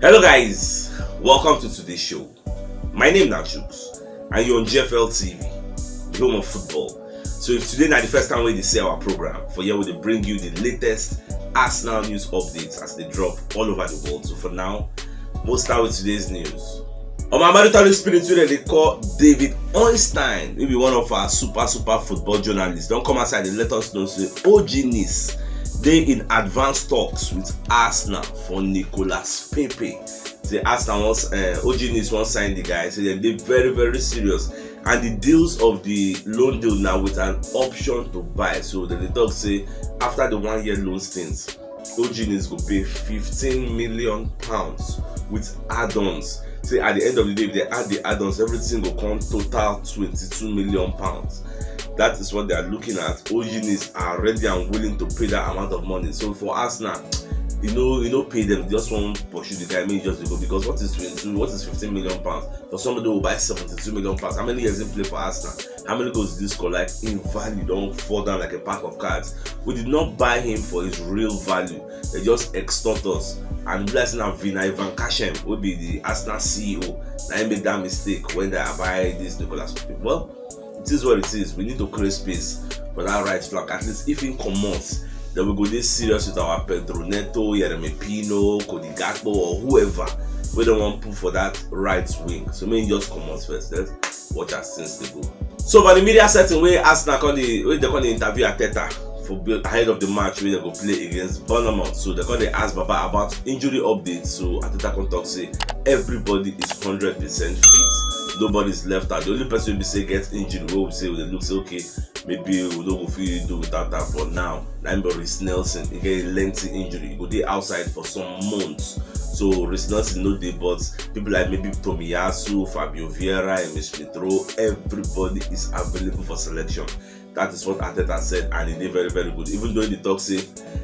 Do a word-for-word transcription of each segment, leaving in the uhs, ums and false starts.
Hello guys, welcome to today's show. My name na Chuks and you're on G F L T V, the home of football. So if today na the first time wey you dey see our program, for here we dey bring you the latest Arsenal news updates as they drop all over the world. So for now, we'll start with today's news. Omo, Amadu Tari spirit wey dem dey call David Ornstein, wey be one of our super super football journalists, don come outside dey let us know say O G Nice dey in advanced talks with Arsenal for Nicolas Pepe. Say Arsenal wan, uh, O G Nice wan sign the guy. Say dem dey very very serious, and the deals of the loan deal na with an option to buy. So dem dey talk say after the one year loan stint, O G Nice go pay fifteen million pounds with add-ons. Say at the end of the day, if they add the add-ons, everything go come total twenty-two million pounds. That is what they are looking at. O G Nice are ready and willing to pay that amount of money. So for Arsenal, you know, you know, pay them. Just want pursue the guy, make e just go, because what is twenty-two? What is fifteen million pounds for somebody who buy seventy-two million pounds? How many years he play for Arsenal? How many goals did he score? Like, in value, don fall down like a pack of cards. We did not buy him for his real value. They just extort us. And bless now Vina Ivan Kashem will be the Arsenal C E O. Now he made that mistake when they buy this Nicolas Pepe. Well, it is what it is. We need to create space for that right flank. At least if he commands, then we go dey serious with our Pedro Neto, Yeremy Pino, Cody Gakpo, or whoever we don't want put for that right wing. So maybe just commands first. Let's watch as things dey go. So for the media setting, wey Arsenal come dey, wey they come dey interview Arteta for ahead of the match wey they go play against Bournemouth. So they come dey ask Baba about injury updates. So Arteta come talk say everybody is hundred percent fit. Nobody is left out. The only person wey be say get injury, wey we say we dey look say, okay, maybe we no go fit do without am for now, na im be Reiss Nelson. He get a lengthy injury. He go dey outside for some months. So Reiss Nelson no dey, but people like maybe Tomiyasu, Fabio Vieira, Emile Smith Rowe, everybody is available for selection. That is what Arteta said, and he dey very very good. Even though he talk say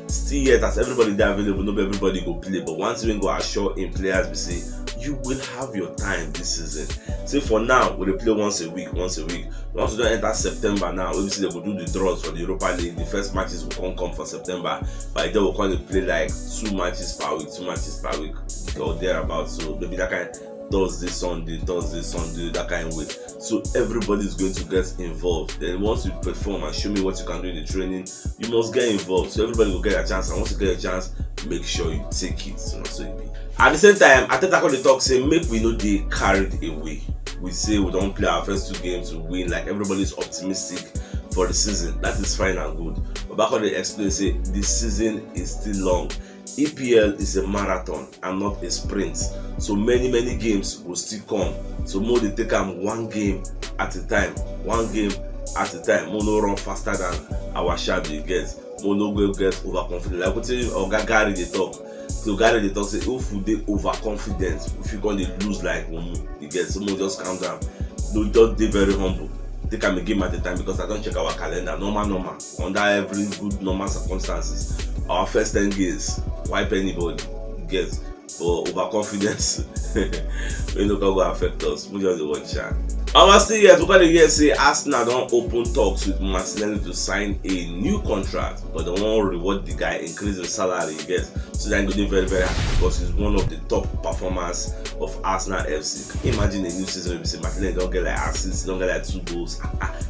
still yet as everybody dey available, no be everybody go play. But one thing wey go assure him players be say you will have your time this season. Say for now we dey play once a week, once a week. Once we don enter September now, wey be say they go do the draws for the Europa League, the first matches will come come for September. By then we come dey play like two matches per week, two matches per week, or thereabout. So maybe that kind Thursday, Sunday, Thursday, Sunday, that kind of way. So everybody is going to get involved. Then once you perform and show me what you can do in the training, you must get involved. So everybody will get a chance, and once you get a chance, make sure you take it. So na so e be. At the same time, Arteta come dey talk say make we no dey carried away. We say we don play our first two games, we win, like, everybody is optimistic for the season. That is fine and good. But back on dey explain say the season is still long. E P L is a marathon and not a sprint. So many many games go still come. So make we dey take am one game at a time, one game at a time. Make we no run faster than our shadow, you get. Make we no go get overconfident. Like wetin Oga Gary dey talk. So Gary dey talk say if we dey overconfident, we fit come dey lose like mumu, you get. So make we just calm down. No, just dey very humble. Take am a game at a time, because I don check our calendar. Normal normal, under every good normal circumstances, our first ten games, wipe anybody, you get. But overconfidence wey no come go affect us. We just dey watch am. Our still yet, we come dey hear say Arsenal don open talks with Martinelli to sign a new contract, but they wan reward the guy, increase his salary, you get. So that go dey very very happy, because he's one of the top performers of Arsenal F C. Can you imagine a new season wey be say Martinelli don get like assist, don get like two goals,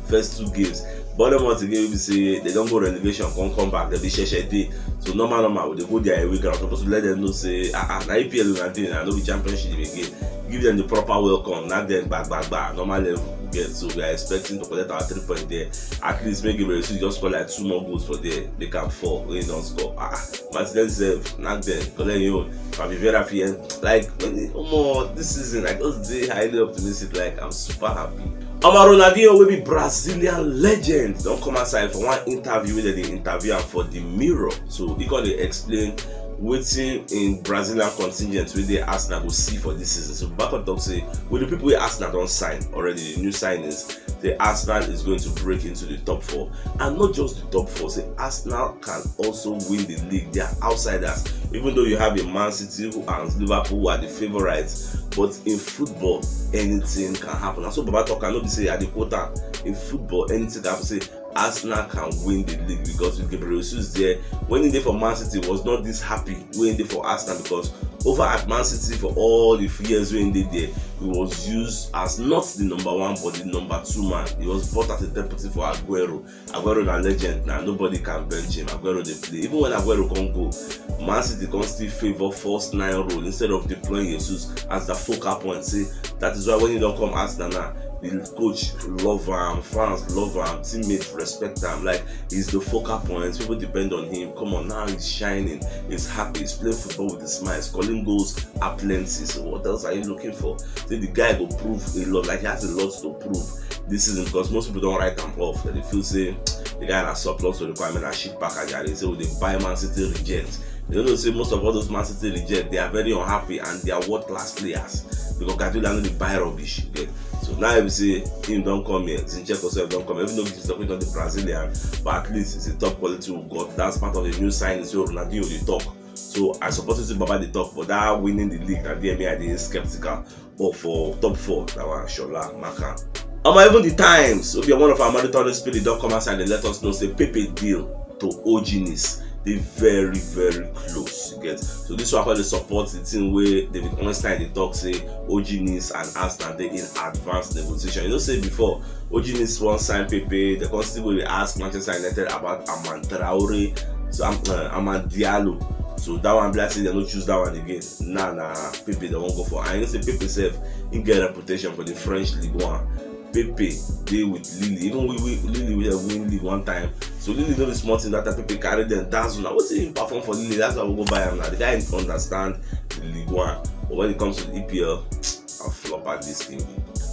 first two games. Bournemouth again, wey be say they don go relegation, come come back, they be sheshe dey. So normal normal, we dey go their away ground, suppose to let them know say, ah ah, na E P L una dey, na no be championship again. Give them the proper welcome, knack them gba gba gba, normal level, you get. So we are expecting to collect our three points there. At least make Gabriel Jesus just score like two more goals for there, make am four wey he don score. Ah ah, Martinez sef, knack them, collect your own. Fabio Vieira fit end, like, when he, omo, this season I just dey highly optimistic, like, I'm super happy. Omo, Ronaldinho, wey be Brazilian legend, don come outside for one interview wey dem dey interview am for the Mirror. So he come dey explain wetin in Brazilian contingent wey dey Arsenal go see for this season. So Baba come talk say with the people wey Arsenal don sign already, the new signings, the Arsenal is going to break into the top four, and not just the top four. Say Arsenal can also win the league. They are outsiders. Even though you have a Man City who and Liverpool who are the favourites, but in football, anything can happen. And so Baba talk, I no be say I dey quote am. In football, anything can happen. Say Arsenal can win the league, because with Gabriel Jesus there, when he dey for Man City, he was not this happy when he dey for Arsenal, because Over at Man City for all the few years wey he dey there, he was used as not the number one but the number two man. He was bought as a deputy for Aguero. Aguero na legend na, nobody can bench him. Aguero dey play. Even when Aguero come go, Man City come still favour false nine role instead of deploying Jesus as the focal point. Say that is why when he don come Arsenal now, the coach love am, fans love am, teammates respect am. Like, he's the focal point. People depend on him. Come on, now he's shining, he's happy, he's playing football with a smile, scoring goals aplenty. So what else are you looking for? Say the guy go prove a lot. Like, he has a lot to prove this season because most people don write am off. Dem dey feel say the guy na surplus to requirement and shit package. And they say, "Oh, they buy Man City reject." They don't know say most of all those Man City reject, they are very unhappy and they are world class players because Guardiola no dey buy rubbish. You get? So now if you say him don come here, Zinchenko sef don come here. Even though Zinchenko is not the Brazilian, but at least it's a top quality we got. That's part of the new signing. So Ronaldinho dey talk. So I support wetin Baba dey talk, but that winning the league, na there me I dey skeptical. But for top four, that one, Shola, Maka. Omo, even the Times, wey be one of our monitoring spirit, don come outside and let us know say Pepe deal to Ojinis dey very, very close. You get? So this one call dey support the thing wey David Ornstein dey talk say Ojinis and Arsenal dey in advanced negotiation. You know say before, Ojinis wan sign Pepe, they come still go dey ask Manchester United about Amad Traore, so um, uh, Amad Diallo. So that one be like say they no choose that one again. Now na Pepe they wan go for. And you know say Pepe sef, he get reputation for the French Ligue one. Pepe dey with Lille. Even we, we Lille we have win league one time. So Lille no be small thing that time. Pepe carry them dazzle. Now wetin he perform for Lille? That's why we go buy him now. The guy understand the Ligue one. But when it comes to the E P L, I flop at this thing.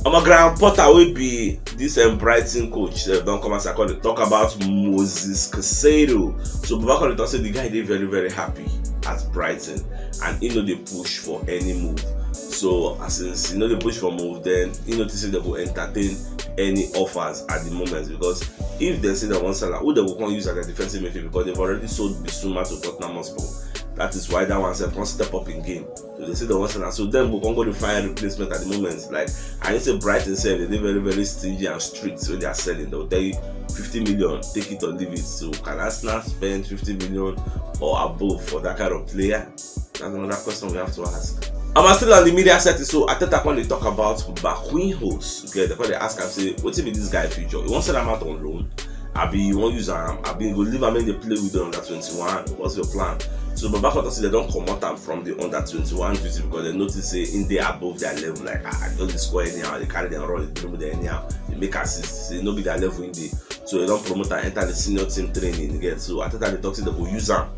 Omo, Graham Potter wey be this um, Brighton coach sef don come as I call it talk about Moses Caicedo. So Baba call it talk say the guy dey very, very happy at Brighton and he no dey push for any move. So as since he no dey push for move, then he no think say they go entertain any offers at the moment, because if they say they wan sell am, who they go come use as a defensive midfield? Because they've already sold Bissouma to Tottenham Hotspur. That is why that one sef come step up in game. So they say they wan sell am. So dem go come go dey find replacement at the moment. Like, I know say Brighton sef, they dey very, very stingy and strict when they are selling. They will tell you fifty million, take it or leave it. So can Arsenal spend fifty million or above for that kind of player? That's another question we have to ask. I'm still on the media set, so Arteta come dey talk about Marquinhos. Okay, they come dey ask am say, wetin be this guy future? You wan sell am out on loan? Abi you wan use am? Abi you go leave am make they play with the under twenty-one? What's your plan? So Baba come talk say they don comot am from the under twenty-one duty because they notice say he dey above their level. Like, ah, they just dey score anyhow, they carry them run, they dribble them anyhow, they make assists. Say no be their level he dey. So they don promote am enter the senior team training again. So Arteta dey talk say they go use am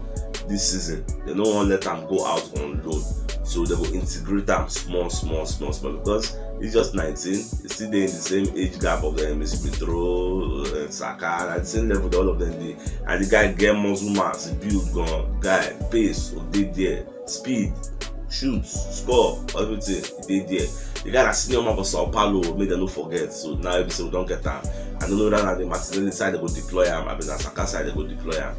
this season. They no wan let am go out on loan. So they go integrate am small, small, small, small, because he's just nineteen. He still dey in the same age gap of them, Smith Rowe, uh, Saka, at the same level all of them dey. And the guy get muscle mass, build gun, guy, pace, dey there, speed, shoot, score, everything, he dey there. The guy na senior man for Sao Paulo, make dem no forget. So now everything we don get am. I no know whether na the Martinelli side they go deploy am, abi na Saka side they go deploy am.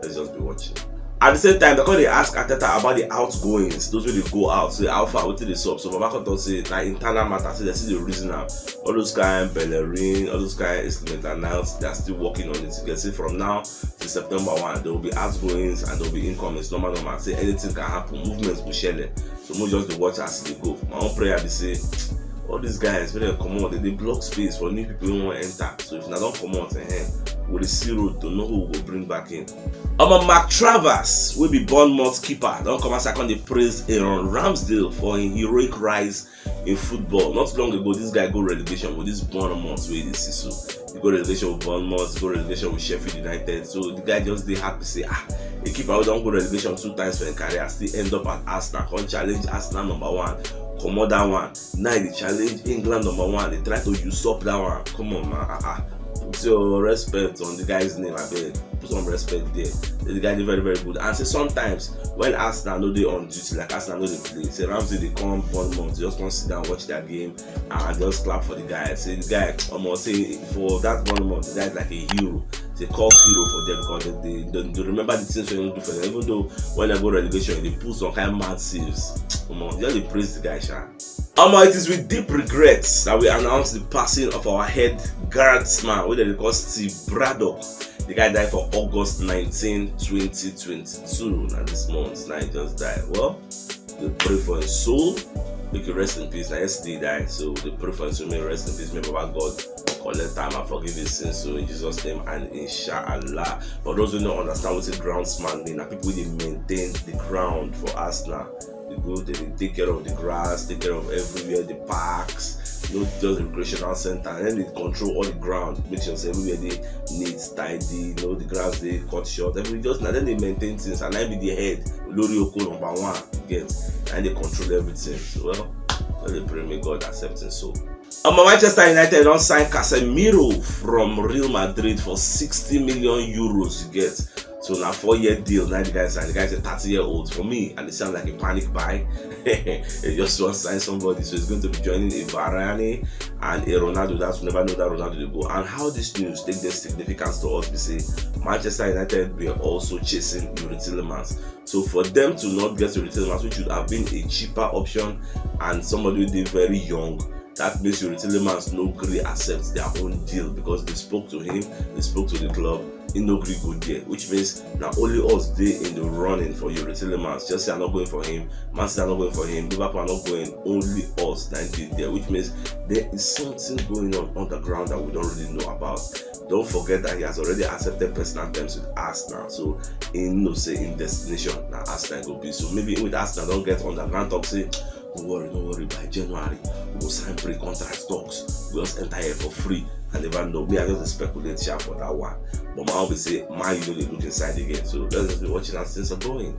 Let's just be watching. At the same time, they come dey ask Arteta about the outgoings, those wey dey go out, say how far, wetin dey sup. So Baba come talk say na internal matter, say they still dey reason am. All those kind Bellerin, all those kind instrument announced, they are still working on it. You can see from now to September one, there will be outgoings and there will be incomings. Normal, normal. Say anything can happen. Movements go shele. So we just dey watch as e dey go. My own prayer be say all these guys wey dem comot, they dey block space for new people wey wan enter. So if una don comot, eh, we dey see road to know who we go bring back in. Omo, Mark Travers, wey be Bournemouth keeper, don come outside come dey praise Aaron Ramsdale for him heroic rise in football. Not long ago, this guy go relegation with this Bournemouth wey dey see so. He go relegation with Bournemouth, he go relegation with Sheffield United. So the guy just dey happy say, ah, a keeper wey don go relegation two times for him career still end up at Arsenal, come challenge Arsenal number one, comot that one. Now he dey challenge England number one, dey try to usurp that one. Come on, man. Ah, ah. Put your respect on the guy's name, abeg. Put some respect there. The guy dey very, very good. And say sometimes when Arsenal no dey on duty, like Arsenal no dey play, say Ramsdale dey come Bournemouth, just come sit down, watch their game, and just clap for the guy. Say the guy, omo, say for that Bournemouth, the guy is like a hero. Say cult hero for them because they, they, they, they remember the things wey he do for them. Even though when they go relegation, they pull some kind mad saves. Omo, just dey praise the guy, sha. Omo, it is with deep regrets that we announce the passing of our head guardsman, wey dem dey call Steve Braddock. The guy die for August nineteen, twenty twenty-two. Na this month, na he just die. Well, Dey pray for him soul, make he rest in peace. Na yesterday he die, so dey pray for him soul, make he rest in peace. May Baba God collect time and forgive his sins. So in Jesus' name and inshallah. For those who don't understand what the groundsman mean, na people wey dey maintain the ground for Arsenal. They go, they dey take care of the grass, take care of everywhere, the parks, you know, just the recreational center, and then they control all the ground, make sure say everywhere dey neat, tidy, you know, the grass dey cut short, every just na then they maintain things, and I be the head, Olori Oko number one, you get, and they control everything. So, well, let me pray, may God accept him soul. Omo, Manchester United don sign Casemiro from Real Madrid for sixty million euros, you get. So na four-year deal na the guy sign. The guy is a thirty-year-old. For me, and it sounds like a panic buy. He just want to sign somebody, so he's going to be joining a Varane and a Ronaldo. That we never know that Ronaldo dey go. And how this news take get significance to us be say Manchester United were also chasing Youri Tielemans. So for them to not get Youri Tielemans, which would have been a cheaper option and somebody wey dey very young, that means Youri Tielemans no gree accept their own deal because they spoke to him, they spoke to the club, he no gree go there, which means na only us dey in the running for Youri Tielemans. Chelsea are not going for him, Man City are not going for him, Liverpool are not going, only us na dey there, which means there is something going on underground that we don't really know about. Don't forget that he has already accepted personal terms with Arsenal, so he know say him destination na Arsenal go be. So maybe with Arsenal don get underground talk say, "Don't worry, don't worry, by January we go sign pre-contract talks, we just enter here for free." I never know. Me, I just dey speculate sha for that one. But my own be say Man U no dey look inside again. So let's just be watching as things are going.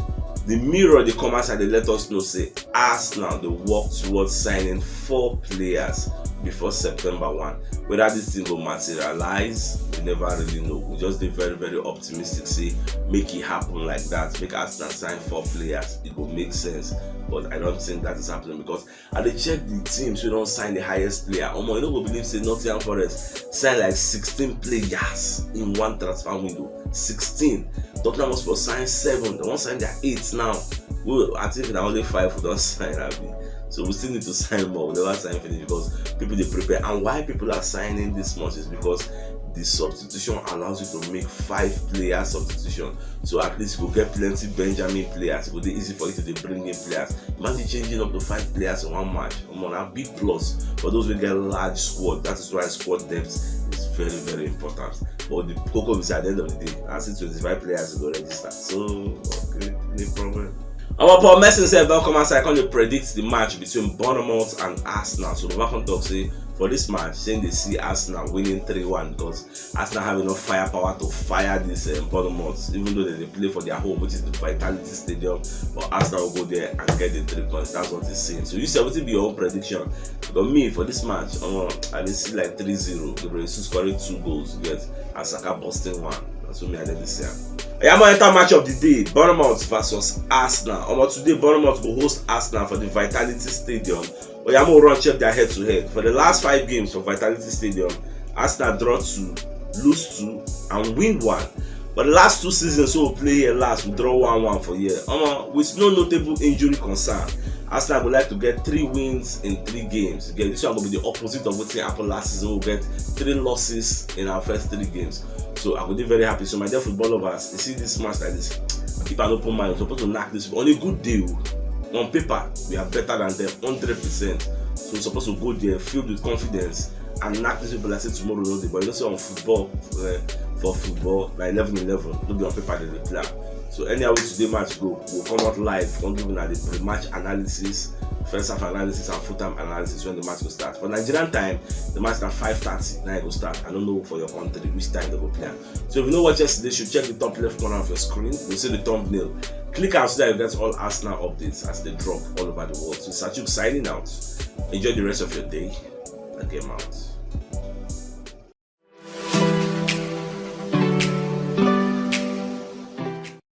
The Mirror dey come outside, dey let us know say Arsenal dey work towards signing four players before September one. Whether this thing go materialize, we never really know. We just dey very, very optimistic say make e happen like that. Make Arsenal sign four players, e go make sense. But I don't think that is happening because I dey check the teams wey don sign the highest player. Omo, you no go believe say Nottingham Forest sign like sixteen players in one transfer window. Sixteen. Tottenham Hotspur sign seven. They wan sign their eight now. Well, I think na only five we don sign, abi. So we still need to sign more. We never sign finish because people dey prepare. And why people are signing this much is because the substitution allows you to make five player substitution. So at least you go get plenty Benjamin players. E go dey easy for you to dey bring in players. Imagine changing up to five players in one match. Omo, na big plus for those wey get large squad. That is why squad depth is very, very important. But the koko be say at the end of the day, I see twenty-five players go register. So, okay, no problem. Our Paul Merson sef don come outside, come dey predict the match between Bournemouth and Arsenal. So Baba come talk say for this match, say they see Arsenal winning three one because Arsenal have enough firepower to fire this, um, Bournemouth, even though they dey play for their home, which is the Vitality Stadium. But Arsenal will go there and get the three points. That's what he's saying. So you say, wetin be your own prediction? Because me, for this match, um, I dey see like three zero. Gabriel Jesus scoring two goals, you get, and Saka busting one. That's what me I dey see am. Oya, mo enter match of the day. Bournemouth versus Arsenal. Omo, today Bournemouth go host Arsenal for the Vitality Stadium. Oya, mo run check their head to head. For the last five games for Vitality Stadium, Arsenal draw two, lose two, and win one. But the last two seasons wey we play here last, we draw one one for here. Omo, with no notable injury concern, Arsenal go like to get three wins in three games. Again, this one go be the opposite of wetin happen last season. We get three losses in our first three games. So I go dey very happy. So my dear football lovers, you see this match like this, keep an open mind. We suppose to knack this on a good day o. On paper, we are better than them, hundred percent. So we suppose to go there filled with confidence and knack this people like say tomorrow no dey. But you know say on football, eh, for football, na eleven eleven, no be on paper dem dey play am. So anyhow wey today match go, we go come out live, come give una the pre-match analysis, first half analysis and full time analysis when the match go start. For Nigerian time, the match na five thirty na e go start. I no know for your country which time dem go play am. So if you no watch yesterday show, check the top left corner of your screen. You see the thumbnail. Click am so that you get all Arsenal updates as they drop all over the world. So Sachuk signing out. Enjoy the rest of your day. And game out.